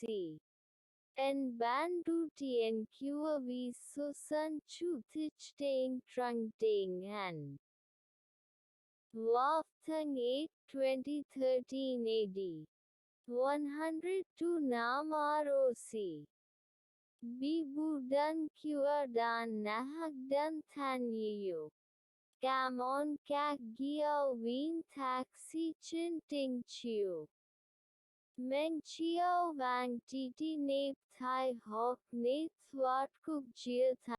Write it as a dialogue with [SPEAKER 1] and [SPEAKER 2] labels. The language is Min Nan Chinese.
[SPEAKER 1] ROC. An Ban Du Tien Qua Vi Susan Chu Thich Tang Trung Tang An. Vào tháng 8, 2013 AD. 102 Nam ROC. Bi Bu Dun Qua Dan Nahak Dun Than Yiu. Cảm ơn các giáo viên Thạc sĩ Trần Đình Chiu. Meng Chiao Wang Tt Nap Thai Hok Nate Thwat Kuk Jia.